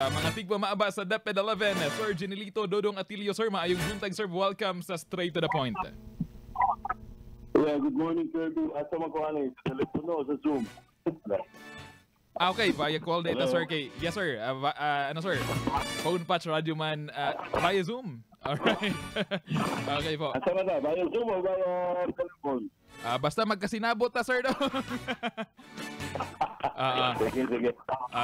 Mga tigpamaaba sa DepEd 11, Sir Genelito Dodong Atilio, sir, maayong buntag, sir. Welcome sa Straight to the Point. Yeah, good morning, Kirby. Asa man ko ani? Sa telepono o sa Zoom? Ah, okay, via call data, Hello. Sir. Kay, yes, sir. Ano, sir? Phone patch radio man via Zoom. Alright. Okay po. Asa man na? Via Zoom o via telephone? Basta magkasinabot ta, sir, no? Sige, sige.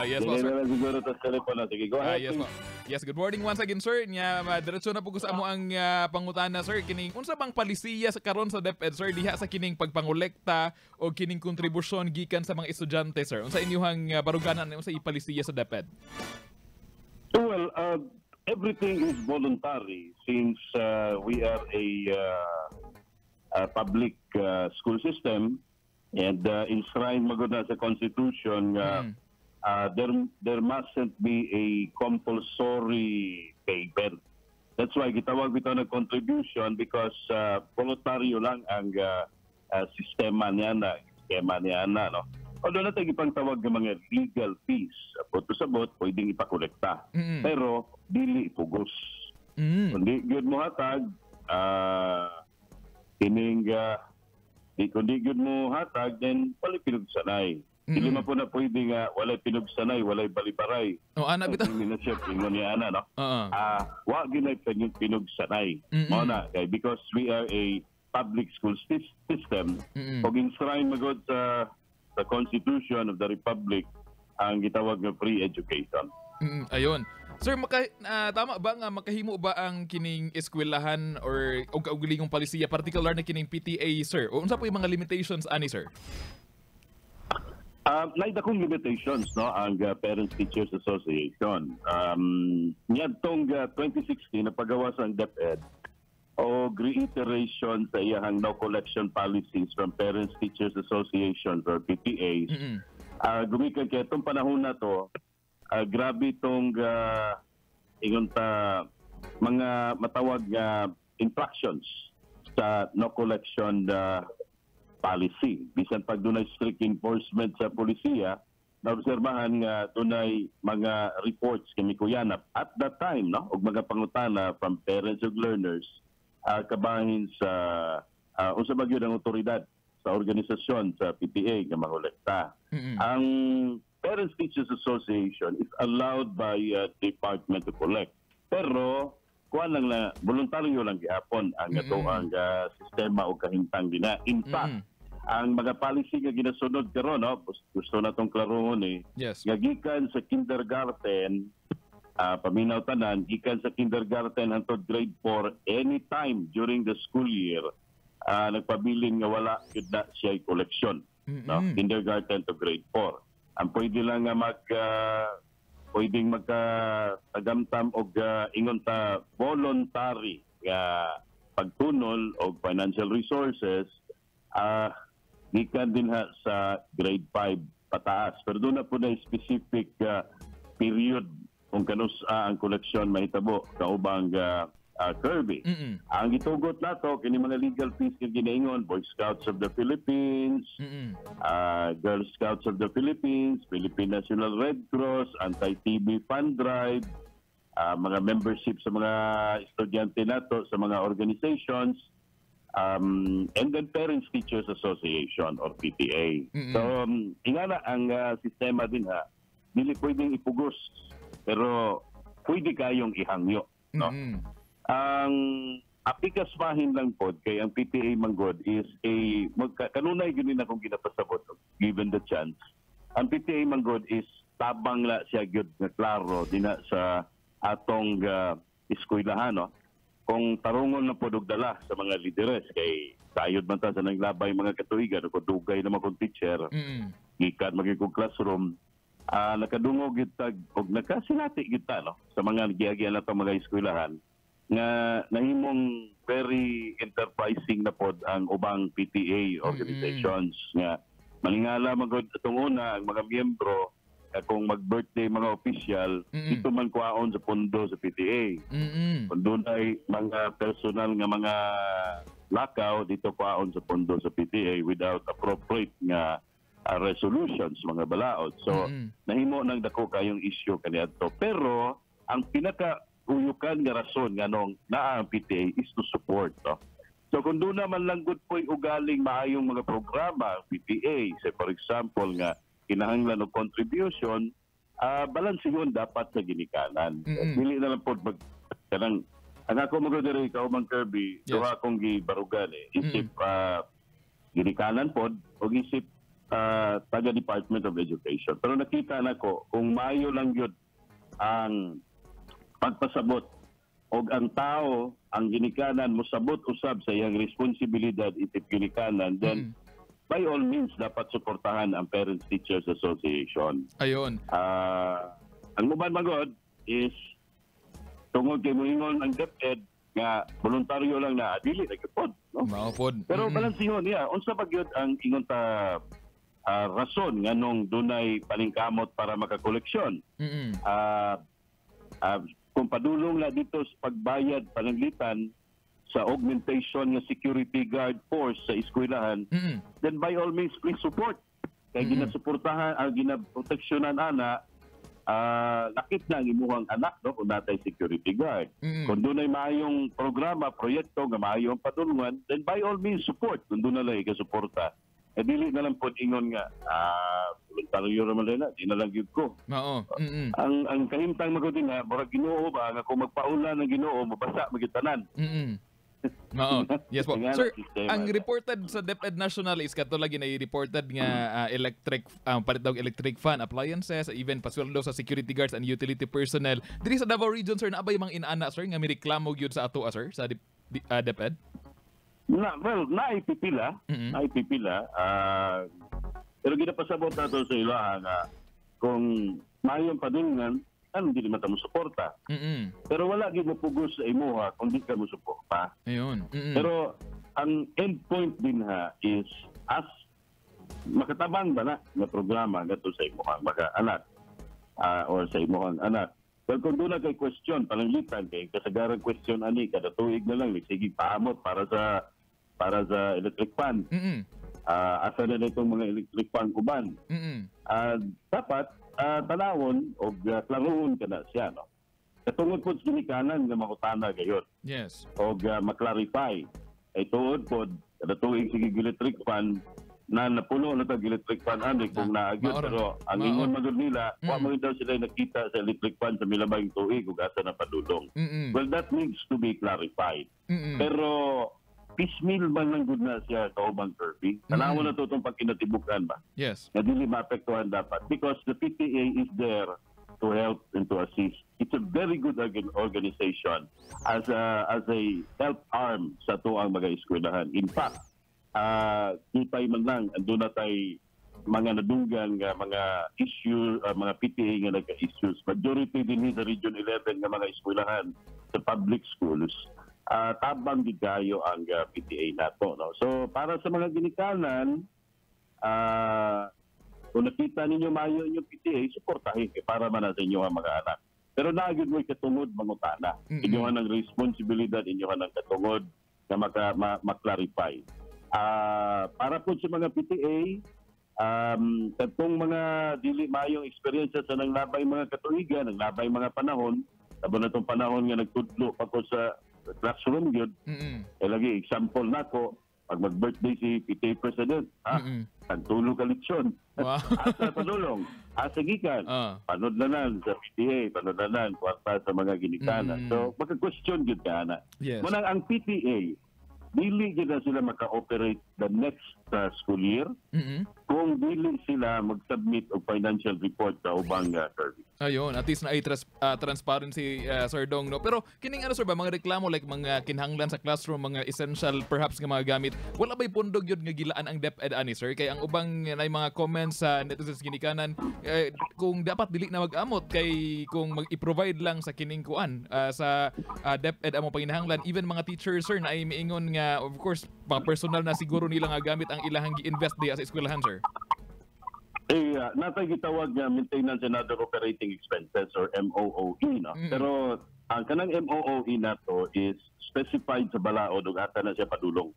Yes po, Sige sir. na lang siguro sa telepono. Sige, go ahead. Yes po. Yes, good morning once again, sir. Nya diretso na po ko sa amo ang pangutana, sir. Kining unsa bang palisiya sa karon sa DepEd, sir, diha sa kining pagpangolekta o kining kontribusyon gikan sa mga estudyante, sir? Unsa inyong baruganan, unsa ipalisiya sa DepEd? Well, everything is voluntary since we are a public school system and enshrined magud na sa Constitution nga there mustn't be a compulsory payment. That's why gitawag bitaw ng contribution because voluntaryo lang ang sistema niya na, sistema niya na, no. Although natin ipang tawag ng mga legal fees, sabot sabot pwedeng ipakolekta. Pero dili ipugos. Kung di gyud mo hatag, kining di kung di gyud mo hatag, then walay pinugsanay. Dili man po na pwede nga walay pinugsanay, walay balibaray. Oh, ana bitaw. Hindi na siya ingon niya ana, no? Oo. Wa gyud pinugsanay. Mao na kay because we are a public school system ug enshrined magod sa Constitution of the Republic ang gitawag nga free education. Ayun. Sir, tama ba nga makahimo ba ang kining eskwelahan or og kaugalingong palisiya, particular na kining PTA, sir? O unsa po yung mga limitations ani, sir? Naay dakong limitations, no, ang Parents Teachers Association. Niadtong 2016 napagawas ang DepEd og reiteration sa iyahang no collection policies from Parents Teachers Associations or PTAs. Gumikan kay itong panahon na to, grabe itong ingon ta mga matawag nga infractions sa no collection policy. Bisan pag dunay strict enforcement sa polisiya, naobserbahan nga dunay mga reports kami kuyanap at that time, no, og mga pangutana from parents ug learners kabahin sa unsa ba gyud ang otoridad sa organisasyon sa PTA nga mangolekta. Ang Parents Teachers Association is allowed by department to collect. Pero kuan lang na voluntaryo lang gihapon ang atoang sistema o kahintang dina. In fact, ang mga policy nga ginasunod karon, no, gusto na tong klarohon eh, nga gikan sa kindergarten, paminaw tanan, gikan sa kindergarten hantod grade 4, anytime during the school year, nagpabilin nga wala gyud na siya koleksyon, no, kindergarten to grade 4. Ang pwede lang nga pwedeng magka tagamtam og ingon ta voluntary nga pagtunol og financial resources gikan din ha sa grade 5 pataas, pero doon na po na specific period kung kanus-a ang koleksyon mahitabo kaubang Kirby. Ang gitugot nato kini mga legal fees nga ginaingon, Boy Scouts of the Philippines, Girl Scouts of the Philippines, Philippine National Red Cross, Anti-TB Fund Drive, mga membership sa mga estudyante nato sa mga organizations, and then Parents Teachers Association or PTA. So, ingana ang sistema din ha, dili pwedeng ipugos, pero pwede kayong ihangyo, no? Ang apikas mahin lang pod kay ang PTA manggod is a magka, kanunay gyud ni akong ginapasabot given the chance. Ang PTA manggod is tabang la siya gyud nga klaro dina sa atong eskwelahan, no. Kung tarungon na pod og dala sa mga lideres kay sayod man ta sa naglabay mga katuigan o dugay naman kong teacher, gikan maging kong classroom, nakadungog gyud tag og nakasinati gyud ta, no, sa mga giagian nato mga eskwelahan nga nahimong very enterprising na pod ang ubang PTA organizations nga maningala magod atong una ang mga miyembro nga kung mag-birthday mga official, ito man kuhaon sa pondo sa PTA. Kung dunay mga personal nga mga lakaw dito, kuhaon sa pondo sa PTA without appropriate nga resolutions, mga balaod. So nahimo nang dako kayong issue kaniadto. Pero ang pinaka uyukan nga rason nganong naa ang PTA is to support, no? So kung doon naman lang gud po'y ugaling maayong mga programa ang PTA, say for example nga kinahanglan og contribution, balansihon dapat sa ginikanan. Dili na lang pod mag kanang ang ako mo diri, Kaubang Kirby, duha akong gibarugan eh. Isip ginikanan pod og isip taga Department of Education. Pero nakita nako kung maayo lang gyud ang pagpasabot og ang tao, ang ginikanan, mosabot usab sa iyang responsibilidad isip ginikanan, then by all means dapat suportahan ang Parents Teachers Association. Ang uban magod is tungod kay moingon ang DepEd nga voluntaryo lang na, dili na gyud pod, no? Mao pod. Pero balansihon niya unsa ba gyud ang ingon ta rason nganong dunay paningkamot para makakoleksyon. Kung padulong na dito sa pagbayad pananglitan sa augmentation nga security guard force sa eskwelahan, then by all means please support. Kay ginasuportahan ang ginaproteksyonan ana, lakit na ang imuhang anak, no, kung natay security guard. Kung dunay maayong programa, proyekto nga maayo ang padulungan, then by all means support kung doon na lang ikasuporta. Eh dili na lang pod ingon nga voluntaryo raman na, di na lang gyud ko. Mao. Ang kahimtang magud nga murag Ginoo ba nga kung magpaula ng Ginoo, mabasa magyud tanan. Mao. Yes po. Nga Sir, sistema ang na. Reported sa DepEd National is kato lagi na reported nga electric palit daw electric fan, appliances, even pasweldo sa security guards and utility personnel. Diri sa Davao Region, sir, naa bay mga inana, sir, nga mireklamo gyud sa ato, sir, sa DepEd? Na, well, naipipila, naipipila. Pero ginapasabot nato sa ilaha nga kung maayong padulungan, ano dili man ta mo suporta. Pero wala gyud mopugos sa imuha kung di ka mo suporta. Pero ang end point din ha is as makatabang ba na nga programa ngadto sa imuhang mga anak or sa imuhang anak. Well, kung doon na kay question, pananglitan kay kasagaran question ani kada tuig na lang sige paamot para sa electric fan. Asa na itong mga electric fan uban? Dapat tanawon o klarohon ka na siya, no? Katungod po sa ginikanan nga mangutana gayon o maklarify. Ay tuod po, kada tuig sige electric fan na napuno na tag electric fan ani kung naa gyud, Maoron. Pero ang Maoron. ingon magud nila, wa man daw sila nakita sa electric fan sa milabayng tuig ug asa na padulong. Well, that needs to be clarified. Pero piecemeal man lang gud na siya, Kaubang Kirby. Tanawan na to itong pagkinatibukan ba? Nga dili maapektuhan dapat because the PTA is there to help and to assist. It's a very good organization as a help arm sa tuang mga eskwelahan. In fact, tutay man lang andun na tay mga nadunggan nga mga issue, mga PTA nga nagka-issues. Majority din sa Region 11 nga mga eskwelahan sa public schools, tabang gid kayo ang PTA nato, no? So para sa mga ginikanan, kung nakita ninyo maayo inyong PTA, suportahin kay para man na sa inyo ang mga anak. Pero naa gyud mo'y katungod mangutana. Inyo ang responsibilidad, inyo ang katungod na ma-clarify. Para po sa mga PTA, katong mga dili maayong eksperyensya sa nanglabay mga katuigan, nanglabay mga panahon, tabo na itong panahon nga nagtudlo pa ko sa classroom gyud, eh lagi example nako, pag mag-birthday si PTA President, tagtulo ka lechon. Asa padulong? Asa gikan? Panudlanan sa PTA, panudlanan, kwarta sa mga ginikanan. So, maka-question gyud ka ana. Munang ang PTA, dili gyud na sila maka-operate the next school year kung dili sila mag-submit og financial report sa ubang service. Ayun, at least na ay transparency, Sir Dong, no? Pero kining ano, sir ba, mga reklamo like mga kinahanglan sa classroom, mga essential perhaps nga mga gamit, wala ba'y pundog yun nga gilaan ang DepEd ani, sir? Kay ang ubang na mga comments sa netizens ginikanan, eh, kung dapat dili na mag-amot kay kung mag-i-provide lang sa kining kuan sa DepEd among panginahanglan, even mga teachers, sir, na ay miingon nga of course mga personal na siguro nila nga gamit ang ilahang gi-invest diya sa eskwelahan, sir. Eh, natay gitawag nga maintenance and other operating expenses or MOOE, no? Pero ang kanang MOOE nato is specified sa balaod ug ata na siya padulong.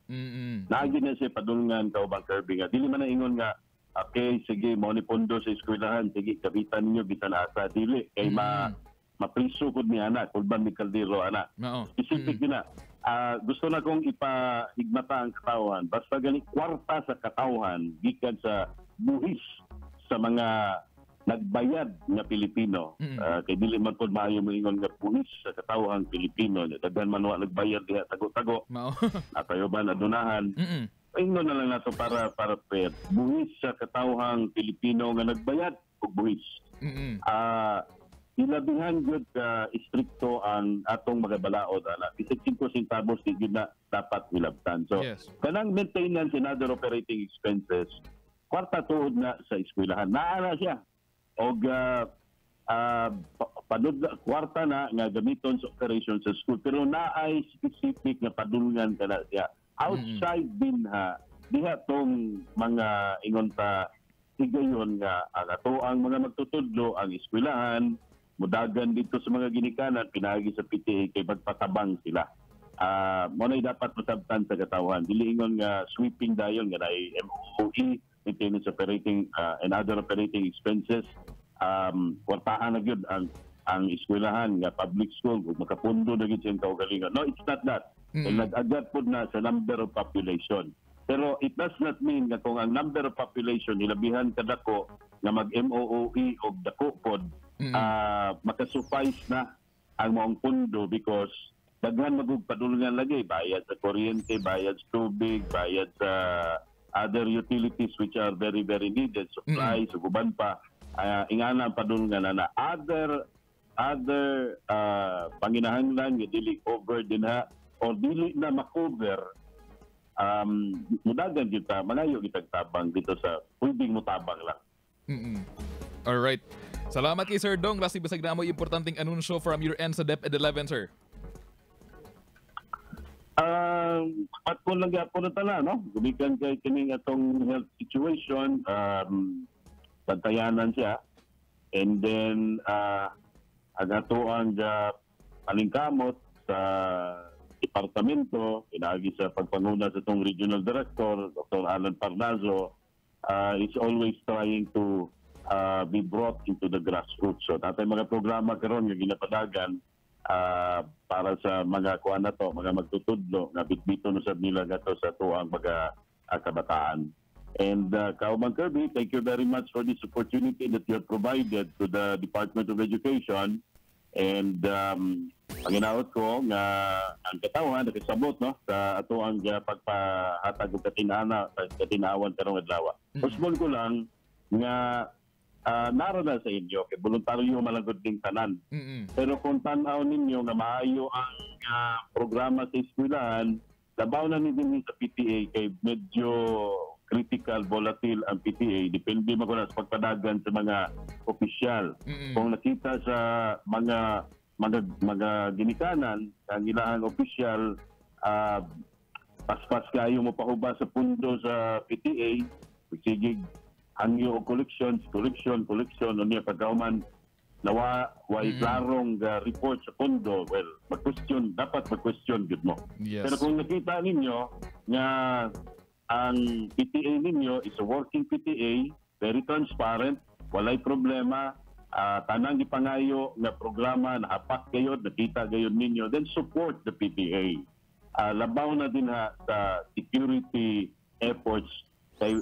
Naagi na siya padulungan, Kaubang Kirby, nga dili man na ingon nga Okay, sige, mao ni pondo sa eskwelahan, sige, gamitan ninyo bisan asa. Dili kay mapriso pud ni ana, kulban ni kaldero ana. Mao. Specific yun na. Gusto na kong ipahigmata ang katawhan. Basta gani kwarta sa katawhan gikan sa buhis sa mga nagbayad nga Pilipino. Kay dili man pod maayo moingon nga buhis sa katawhang Pilipino. Daghan man wa nagbayad diha tago-tago. Mao. Atayo ba nadunahan? Ingon na lang nato para fair. Buhis sa katawhang Pilipino nga nagbayad og buhis. Ilabihan gyud ka istrikto ang atong mga balaod ana. Bisag 5 centavos di gyud na dapat milabtan. So kanang maintenance and other operating expenses, kwarta tuod na sa eskwelahan. Naa na siya. Og kwarta na nga gamiton sa operation sa school, pero naay specific nga padulngan kana siya. Outside din ha, diha tong mga ingon ta higayon nga ang ato ang mga magtutudlo ang eskwelahan mudagan dito sa mga ginikanan pinaagi sa PTA kay magpatabang sila. Mo nay dapat masabtan sa katawhan. Dili ingon nga sweeping dayon nga naay MOE, maintenance operating and other operating expenses, kwartahan na gyud ang eskwelahan nga public school ug makapundo na gyud siyang kaugalingon. No, it's not that. Nag-agat pod na sa number of population. Pero it does not mean nga kung ang number of population hilabihan kadako nga mag-MOOE og dako pod, makasuffice na ang maong pundo because daghan magug padulngan lagi, bayad sa kuryente, bayad sa tubig, bayad sa other utilities which are very very needed, supplies ug uban pa. Ingana ang padulngan na other panginahanglan nga dili cover din ha or dili na makover, mudagan kita, mangayo kitag tabang dito sa pwedeng mutabang lang. Alright. Salamat kay Sir Dong. Lastly, bisag na mo importanteng anunsyo from your end sa DepEd 11, sir. Pat ko lang gyapon na tala, no? Gumikan kay kining atong health situation, bantayanan siya. And then, ang ato ang palingkamot sa departamento, pinaagi sa pagpanguna sa itong regional director, Dr. Alan Parnazo, is always trying to be brought into the grassroots. So, natay mga programa karon nga ginapadagan para sa mga kuan na to, mga magtutudlo nga bitbito no sab nila gato sa tuang mga kabataan. And Kaubang Kirby, thank you very much for this opportunity that you have provided to the Department of Education. And panginaot ko nga ang katawhan nakasabot, no, sa ato ang pagpahatag og katinana katinawan karong adlaw. Usbon ko lang nga naro na sa inyo kay voluntaryo man lang gud ning tanan. Pero kung tan-aw ninyo nga maayo ang programa sa eskwelahan, labaw na ni din sa PTA kay medyo critical, volatile ang PTA. Depende man kuno sa pagpadagan sa mga opisyal. Kung nakita sa mga ginikanan ang ilahang opisyal paspas kayo mo pahuba sa pundo sa PTA, sige hangyo og collections, collection, collection, unya pagkauman nawa way klarong report sa pondo, well, mag-question, dapat mag-question gud mo. Pero kung nakita ninyo nga ang PTA ninyo is a working PTA, very transparent, walay problema, tanang gipangayo nga programa nahapak gayod, nakita gayod ninyo, then support the PTA. Labaw na din ha sa security efforts kay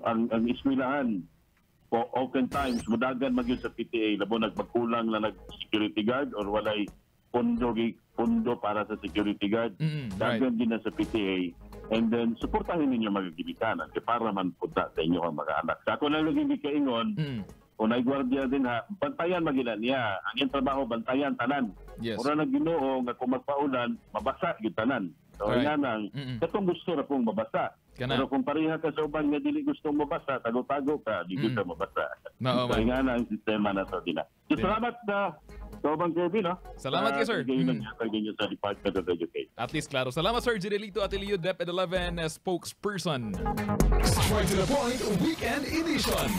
ang eskwelahan po oftentimes mudagan magyud sa PTA labo nagpagkulang na nag security guard or walay pondo para sa security guard. Dagan din na sa PTA and then suportahin ninyo mga ginikanan kay para man punta sa inyo ang mga anak. Sa ako lang lagi kaingon, kung naay gwardiya din ha, bantayan magila niya. Ang iyang trabaho bantayan tanan. Mura na Ginoo nga kung magpaulan, mabasa gyud tanan. So nga nang katong gusto ra pong mabasa. Kana. Pero kung pareha ka sa uban nga dili gustong mabasa, tago-tago ka, di gyud ka mabasa. Noo, So man. nga na ang sistema na to din. So, salamat sa Kaubang Kirby, no? Salamat kay sir. Sa inyo sa Department of Education. At least klaro. Salamat, Sir Jirelito Atilio, DepEd 11 spokesperson. Straight to the point, Weekend Edition.